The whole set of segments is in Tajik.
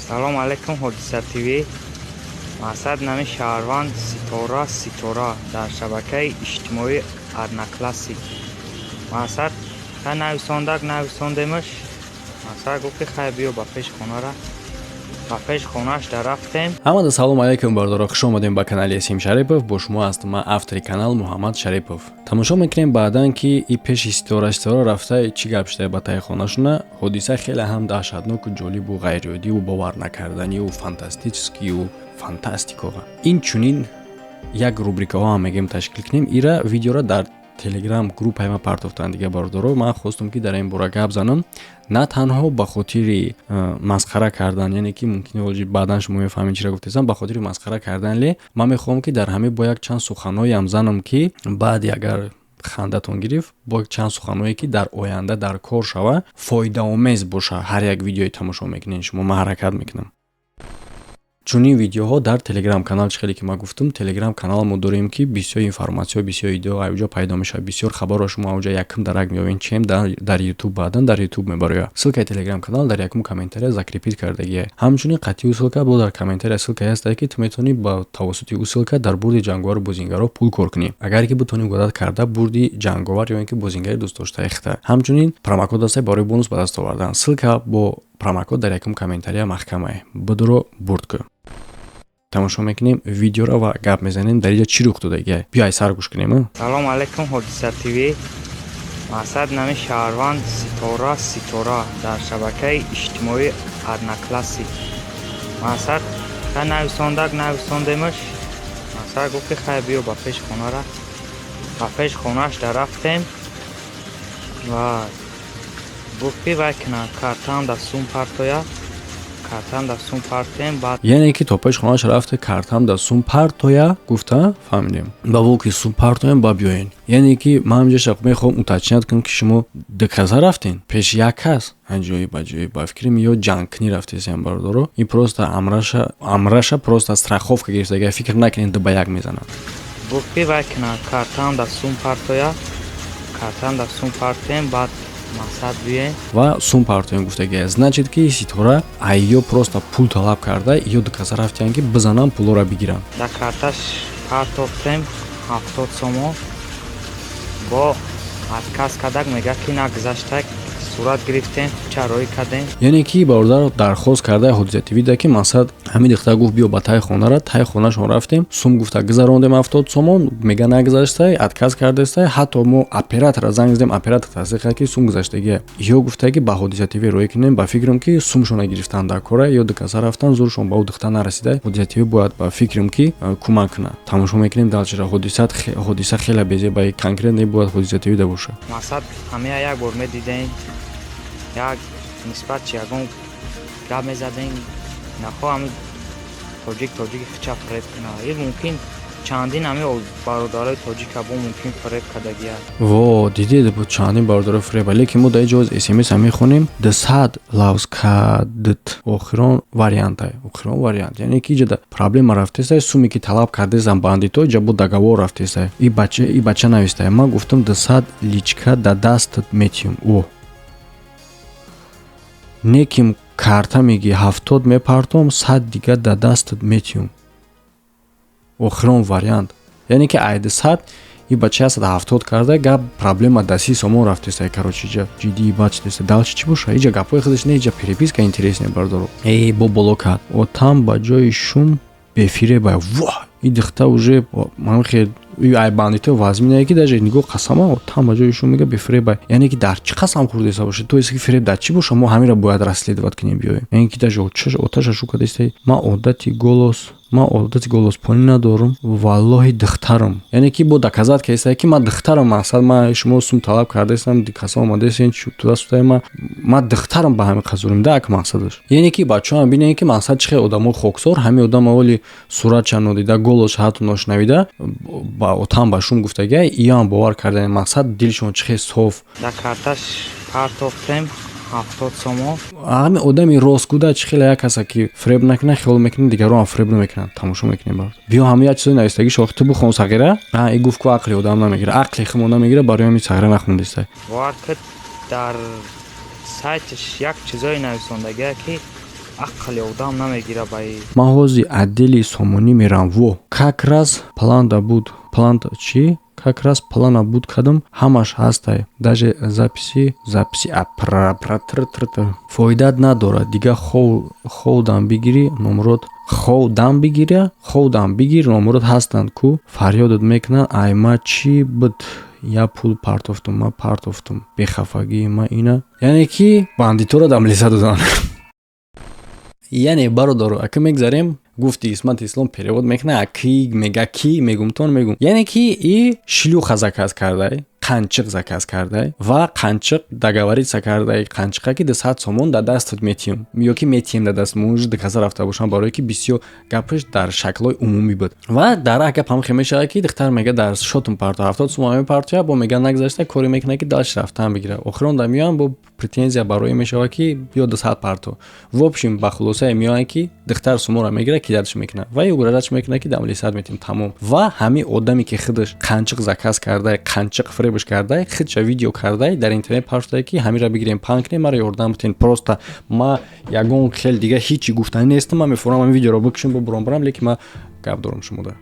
Салом алейкум, Ҳодиса ТВ. Мақсад нами шаҳрванд Ситора, Ситора дар шабакаи иҷтимоии Одноклассник. Мақсад хай нависондак, нависондемаш. Мақсад гуфт, ки хай биё ба пеши хонара. Ба пеши хонааш да рафтем. Ҳамада салом алейкум, бардоро, хуш омадем ба канали Сим Шарипов. Бо шумо ҳастам ман, автори канал Муҳаммад Шарипов. Тамошо мекунем баъдан, ки и пеши Ситора, Ситора рафта, чӣ гап шуда ба таи хонашуна. Ҳодиса хеле ҳам даҳшатноку ҷолибу ғайриоддиву боварнакарданиву фантастическию фантастикова. Ин чунин як рубрикаҳо ҳам мегӯем ташкил кунем. Ира видеора дар Телеграм группаи ма партофтанд дига, бародаро. Ман хостум, ки дар ин бора гап занам, на танҳо ба хотири масхара кардан, яъне ки мумкин оҷи баъдан шумо мефаҳмед, чира гуфтесам, ба хотири масхара кардан ле. Ман мехоҳам, ки дар ҳамин бо як чанд суханҳоям занам, ки баъди агар хандатон гирифт, бо чанд суханҳое, ки дар оянда дар кор шава, фоидаомез боша. Ҳар як видеои тамошо мекунед шумо, ман ҳаракат мекунам. Чунин видеоҳо дар Телеграм канал, чӣ хеле ки ман гуфтам, Телеграм канал мо дорем, ки бисёр информатсиё, бисёр идео авҷо пайдо мешавад, бисёр хабарро шумо авҷо якум дарак меёбед, чем дар Ютуб. Баъдан дар Ютуб мебарояд. Ссылкаи Телеграм канал дар якум комментария закрепить кардагия. Ҳамчунин қатъи ссылка бо дар комментария ссылка ҳастае, ки ту метавонӣ ба тавассути ӯ ссылка дар бурди ҷанговару бозингарро пул кор кунӣ, агар ки бутонӣ угадать карда бурди ҷанговар ё ин ки бозингари дӯстдоштаи хита. Ҳамчунин промокод ҳастае барои бонус ба даст овардан. Ссылка бо промокод дар якум комментария маҳкамае. Будуро бурд кун. Тамошо мекунем видеоро ва гап мезанем, дар инҷа чӣ рух додагия. Биё, ай сар гӯш кунем. Салом алейкум, Ҳодиса ТВ. Мақсад нами шаҳрванд Ситора, Ситора дар шабакаи иҷтимоии Одноклассник. Мақсад хай нависондак, нависондемаш. Мақсад гуфт, ки хай биё ба пеши хонара. Ба пеши хонааш да рафтем ва гуфт, ки вай кина картаам дар сум партоя, картам дар сум партоем, баъд. Яъне ки то пеш хонааш рафта, картам дар сум партоя гуфта, фаҳмидем, ба во ки сум партоям, ба биёен. Яъне ки ман ҳамҷаша мехоҳам уточнять кунам, ки шумо дуказа рафтен пеш як кас ҷои ба ҷои, ба фикрам, ё ҷангкунӣ рафтесем, бародаро. Ин просто амраша просто страховка гирифта, агар фикр накунед, ду ба як мезанад. Гуфт, ки вай кина картаам дар сум партоя, картаам дар сум партоем, баъд мақсад биёем. Ва сум партоем гуфтагия, значит ки Ситора айё просто пул талаб карда ё дуказа рафтиян, ки бизанам, пулоро бигирам. Дар карташ партофтем 70 сомон, бо отказ кардак, мега, ки нагузаштак. Сурат гирифтем, чароӣ кардем. Яъне ки бародар дархост карда Ҳодиса ТВ, ки мақсад ҳамин духтар гуфт, биё ба таи хонара. Таи хонашон рафтем, сум гуфта гузарондем 70 сомон, мега нагузаштай, отказ кардастай. Ҳатто мо оператора занг задем, оператор тасдиқ кард, ки сум гузаштагия. Ё гуфта, ки ба Ҳодиса ТВ роӣ кунем. Ба фикрам, ки сумшона гирифтан дар кора ё дукаса рафтан, зуршон ба ӯ духтар нарасида. Ҳодиса ТВ бояд, ба фикрам, ки кӯмак кунад. Тамошо мекунем дальшера. Ҳодиса хеле безеба, конкретно бояд Ҳодиса ТВ да боша. Мақсад ҳамея як бор медидем, як нисбат чи ягон гап мезадем, нахоҳ ҳами тоҷик тоҷики хича фиреб кунад. Ил мумкин чандин ҳами бародарои тоҷика бо мумкин фиреб кардагия. Во, дидед, чандин бародарои фиреба. Лекин мо дар ҷоз смс мехонем: 200 лавз кадт, охирон варианта, охирон вариант. Яъне ки иҷода проблема рафтесай, суме ки талаб кардесам бандито, иҷа бо договор рафтесай. И бача навистай: ман гуфтам, 200 личка да дастат метиҳам, о неким карта меги, 70 мепартом, 100 дига да дастат метиҳам, охирон вариант. Яъне ки айди 100 и бача 170 карда, гап проблема да 30 сомон рафтеста. Короче, иҷа ҷиддии бад шудеста. Дальше чӣ боша? Иҷа гапҳои худаш не, иҷа переписка интересная, бардоро. Эй, бо боло кард, отам ба ҷои шум бефиреба. Ва и дихта уже ман хел ай бандито вазминае, ки даже нигоҳ қасама, отам ба ҷои шум мега бефиреба. Яъне ки дар чӣ қасам хӯрдеста боша? То есть ки фиреб дар чӣ боша? Мо ҳаминро бояд расследовать кунем, биёем. Яъне ки даже оташа шу кардеста. Ман одати голоспонӣ надорам, валлоҳи, духтарам. Яъне ки бо доказать кардеста, ки ман духтарам. Мақсад, ман шумо сум талаб кардаестам, каса омадаестен туда-сюда, ман духтарам, ба ҳамин қазурим да ак мақсадаш. Яъне ки бачаҳоам бинед, ки мақсад чӣ хел одамо хоксор. Ҳамин одам аввали суратша нодида, голосша ҳатто ношунавида, ба отам ба шум гуфтагия, иам бовар кардани. Мақсад, дилшон чӣ хел соф. Дар карташ партофтем 70 сомон. Ҳамин одами ростгӯда чӣ хеле як каса, ки фиреб накунад, хиёл мекунад, дигароам фиреб намекунанд. Тамошо мекунем, бародар. Биё, ҳама як чизои навистагӣ шохи ту бихон, сағира. И гуфт, ку ақли одам намегира, ақли химо намегира, барои ҳамин сағира нахондиста. Бовар кунед, дар сайташ як чизое нависондагия, ки Ақли одам намегира ба и. Ман ҳози отдели Сомонӣ мерам. Во, как раз планда буд, план чӣ, как раз плана буд кардам, ҳамаш ҳастай, даже записи фоидат надорад. Дига хов дам бигирӣ, номрод, хов дам бигиря, хов дам бигир, номрод ҳастанд ку, фарёдат мекунанд. Ай ма чӣ буд? Я пул партофтум, ма партофтум, бехафагии ма ина, яъне ки бандитора дамлиса доданд. Яъне, бародаро, ака, мегзарем. Гуфти Исмати Ислом перевод мекуна, ки мега, ки мегумтон мегум, яъне ки и шлюха заказ кардай, қанчиқ заказ кардай ва қанчиқ договориться кардай, қанчиқа ки 200 сомон дар дастат метиҳем ё ки метиҳем дар даст муж доказа рафта бошам, барое ки бисёр гапаш дар шаклҳои умумӣ буд. Ва дар раҳ гап ҳам мешавад, ки духтар мега, дар шотум парто 70 сомон мепартоя, бо мега нагзашта коре мекунад, ки дальше рафтан бигира. Охирон да меоям, бо претензия барое мешавад, ки биё 200 парто. В общем, ба хулосае меоянд, ки духтар суморо мегирад, кидатш мекунад ва угрожать мекунад, ки дамлисад метим, тамом. Ва ҳамин одаме, ки худаш қанчиқ заказ кардай, қанчиқ фиребш кардай, худша видео кардай, дар интернет паштае, ки ҳаминро бигирем, пан кунем, маро ёрдам битен. Просто ма ягон хел дига ҳичи гуфтанӣ нестам, ман мефурам, ҳамин видеоро бикушем, бубурам, барам, лекин ма гап дорам шумода.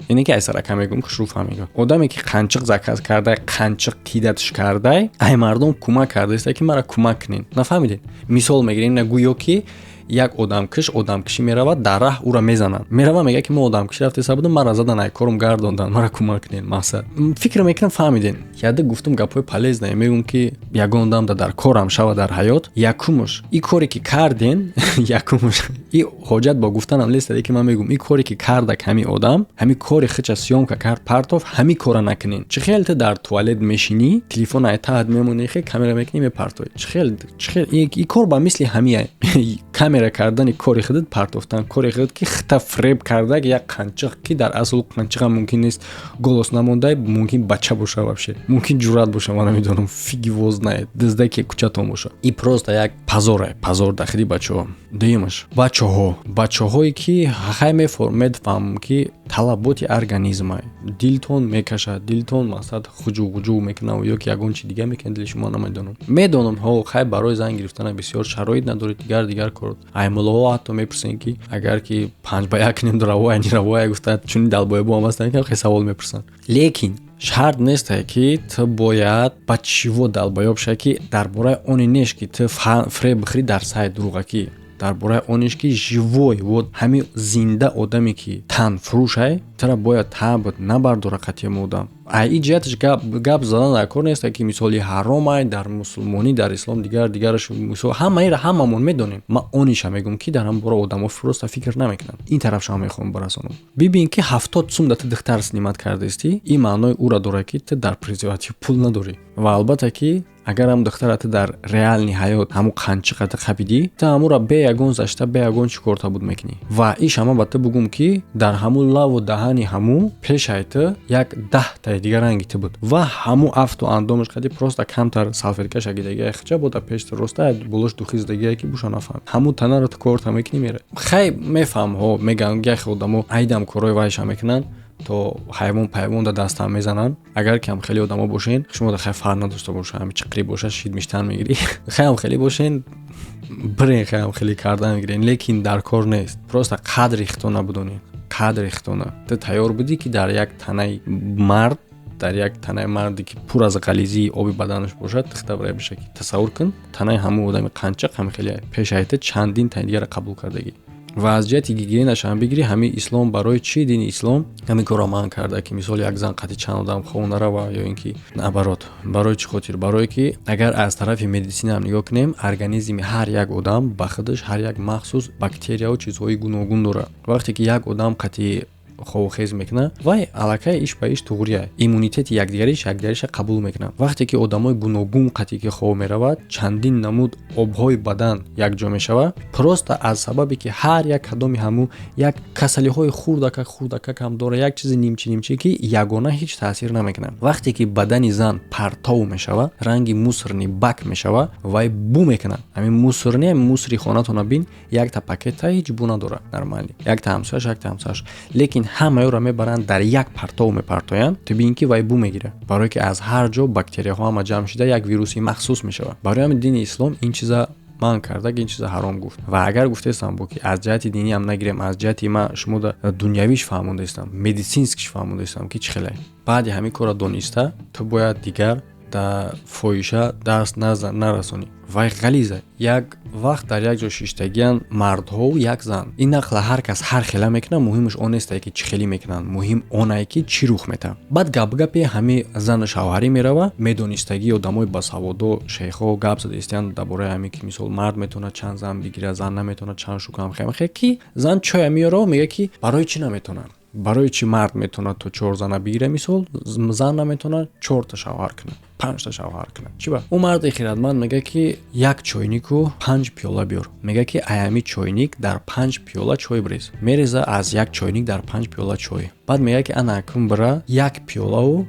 Ине ки айсарака мегӯм, хушрӯ фаҳмига. Одаме, ки қанчиқ заказ кардай, қанчиқ кидатш кардай, ай мардум кӯмак кардаиста, ки мара кӯмак кунен. Нафаҳмидед? Мисол мегирем, на гӯё ки як одамкиш одамкишӣ меравад, дар раҳ ӯра мезананд. Мерава, мега, ки мо одамкишӣ рафтеса будам, мара задан, ай корум гардондан, мара кӯмак кунен. Мақсад, фикр мекунам, фаҳмиден. Яда гуфтум, гапҳои полезное мегӯм, ки ягон дам да дар корам шава дар ҳаёт. Якумуш, и коре ки карден, якумуш, и ҳоҷат бо гуфтанам нест, ки ман мегӯм, и коре ки кардак ҳами одам, ҳами кори хича съёмка кард, партов, ҳами кора накунен. Чӣ хел ту дар туалет мешинӣ, телефон ай таҳат мемонӣ, хе камера мекунӣ, мепартоӣ? Чӣ хел, чӣ хел и кор ба мисли ҳамия, камера кардани кори худат, партофтан кори худат, ки хита фреб кардак як қанчиқ, ки дар асл қанчиқам мумкин нест, голос намондай, мумкин бача боша, вообще мумкин ҷуръат боша, ман намедонам, фиг его знает, диздаки кӯчатон боша. И просто як позоре, позор дахили бачаҳо. Дуюмаш, бачаҳо, бачаҳое ки хай мефаҳмам, ки талаботи организмай, дилтон мекашад, дилтон мақсад хуҷу ғуҷу мекунад ё ки ягон чи дига мекунад дили шумо, намедонам. Медонам, ҳо, хай, барои зан гирифтана бисёр шароит надоред, дигар дигар кор. Аймулоҳо ҳатто мепурсанд, ки агар ки 5 ба 1 кунем, равоя равоя гуфта, чунин долбоёбо ҳам ҳастанд, ки хеле савол мепурсанд. Лекин шарт нестае, ки ту бояд ба чиво долбоёб шавӣ, ки дар бораи оне неш, ки ту фреб бихӯрӣ дар сайт дурӯғакӣ, дар бораи онеш, ки живой, вот ҳамин зинда одаме, ки тан фурӯшай, тура бояд таб набардора қатъи одам. Ай и ҷиҳаташ гап задан дар кор нест, ки мисоли ҳаромай дар мусулмонӣ, дар ислом, дигар дигараш, мисол ҳамаира ҳамамон медонем. Ман ониша мегӯм, ки дар ҳам бора одамо просто фикр намекунанд. Ин тарафшам мехоҳам барасонам. Бибин, ки 70 сум да ту духтар снимать кардаистӣ, ин маънои ӯра дорад, ки ту дар презерватив пул надорӣ. Ва албатта, ки агарам духтара ту дар реальный ҳаёт ҳамун қанчиқа ту қапидӣ, ту ҳамура бе ягон зашта, бе ягон чӣ корта буд мекунӣ. Ва ишама ба ту бугум, ки дар ҳамун лаву даҳани ҳамун пешаи ту як 10 таи дигар ранги ту буд ва ҳамун афту андомаш қади просто камтар салфеткаша гидагия хича бода пеш роста болош духиздагия, ки буша нафаҳм, ҳамун танаро ту корта мекунӣ, мере. Хай, мефаҳм, ҳо, мегӯям, яхе одамо айдам корҳои вайша мекунанд, то ҳайвон пайвон да дастам мезананд. Агар ки ҳам хеле одамо бошен, шумо да хай фарқ надошта боша, ҳами чиқри боша, шид миштан мегирӣ. Хайам хеле бошен, бирен, хайам хеле кардан мегирен, лекин дар кор нест. Просто қадри хитона бидонед, қадри хитона. Ту тайёр будӣ, ки дар як танаи мард, дар як танаи марде, ки пур аз ғализии оби баданаш бошад, тихта барай биша, ки тасаввур кун, танаи ҳамун одами қанчиқ ҳами хеле пешайта чандин таи дигара қабул кардагӣ. Ва аз ҷиҳати гигиенаш ҳам бигирӣ, ҳамин ислом барои чӣ, дини ислом ҳамин корро манъ карда, ки мисол як зан қати чанд одам хов нарава ё ин ки наоборот? Барои чӣ хотир? Барое ки агар аз тарафи медисинаам нигоҳ кунем, организми ҳар як одам ба худаш ҳар як махсус бактерияву чизҳои гуногун дорад. Вақте ки як одам қати ховухез мекунад, вай аллакай иш ба иш туғрия, иммунитети якдигариш якдигариша қабул мекунад. Вақте ки одамои гуногун қатӣ ки хов меравад, чандин намуд обҳои бадан якҷо мешавад. Просто аз сабабе ки ҳар як кадоми ҳамун як касалиҳои хурдакак хурдакак ҳам дора, як чизи нимчи нимчи, ки ягона ҳеҷ таъсир намекунад. Вақте ки бадани зан партов мешавад, ранги мусорный бак мешавад, вай бӯ мекунад. Ҳамин мусорный, мусори хонатона бин, якта пакета ҳеҷ бӯ надорад, нормально, якта ҳамсояш, якта ҳамсояш, лекин ҳамаёро мебаранд, дар як партов мепартоянд, ту бин, ки вай бӯ мегирад, барое ки аз ҳар ҷо бактерияҳо ҳама ҷамъ шуда, як вируси махсус мешавад. Барои ҳамин дини ислом ин чиза Манъ карда, ин чиза ҳаром гуфт. Ва агар гуфтаистам бо ки аз ҷиҳати динӣ ҳам нагирем, аз ҷиҳати ма шумо дунявиш фаҳмондаистам, медицинский ш фаҳмондаистам, ки чӣ хеле баъди ҳамин корро дониста, ту бояд дигар дар фоҳиша даст нарасонӣ. Вай ғализа. Як вақт дар як ҷо шиштагиян мардҳову як зан. Ин нақла ҳар кас ҳар хела мекунад, муҳимаш он нестае, ки чӣ хелӣ мекунанд, муҳим онае, ки чӣ рух метавад. Баъд гапгапи ҳами зану шавҳарӣ мерава. Медонистагӣ одамои басаводо, шейхҳо гап задаистиянд дар бораи ҳаме, ки мисол мард метавонад чанд зан бигирад, зан наметавонад чанд шукам хе, ки зан чоя меёра, мега, ки барои чӣ наметавонад, барои чӣ мард метавонад то чор зана бигира, мисол, зан наметавонад чорта шавҳар кунад, панҷта шавҳар кунад, чӣ ба? Ӯ марди хиратманд мега, ки як чойнику панҷ пиёла биёр. Мега, ки аями чойник дар панҷ пиёла чой бирез. Мереза аз як чойник дар панҷ пиёла чой. Баъд мега, ки ана акун бира, як пиёлаву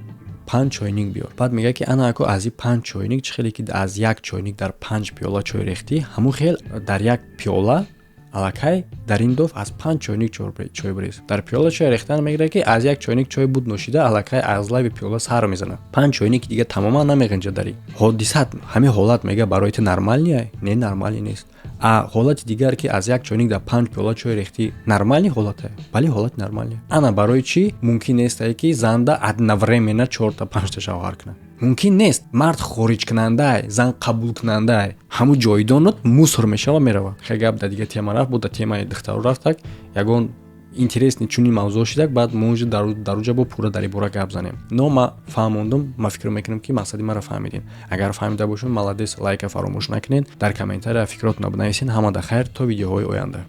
панҷ чойник биёр. Баъд мега, ки ана аку аз и панҷ чойник, чӣ хеле ки аз як чойник дар панҷ пиёла чой рехтӣ, ҳамун хел дар як пиёла аллакай дар ин доф аз панҷ чойник чой бирез. Дар пиёла чой рехтан мегирад, ки аз як чойник чой буд нӯшида, аллакай аз лаби пиёла сар мезанад. Панҷ чойники дига тамоман намеғинҷад. Дар ин ҳодисат, ҳамин ҳолат, мега, барои ту нормальный? Не, нормальный нест. А ҳолати дигар, ки аз як чойник дар панҷ пиёла чой рехтӣ, нормальный ҳолате? Бале, ҳолати нормальный. Ана барои чӣ мумкин нестае, ки занда одновременно чорта, панҷта шавҳар кунад? Мумкин нест. Мард хориҷкунандае, зан қабулкунандае. Ҳамун ҷойдонот мусор мешава, мерава. Хе, гап дар дига тема рафт, бо дар темаи духтаро рафтак. Ягон интересный чунин мавзӯъ шидак, баъд мо уже дар уҷа бо пурра дар ин бора гап занем. Но ма фаҳмондум, ма фикр мекунам, ки мақсади маро фаҳмидем. Агар фаҳмида бошем, молодец, лайка фаромӯш накунед, дар комментария фикротонро бинависед. Ҳамада хайр, то видеоҳои оянда.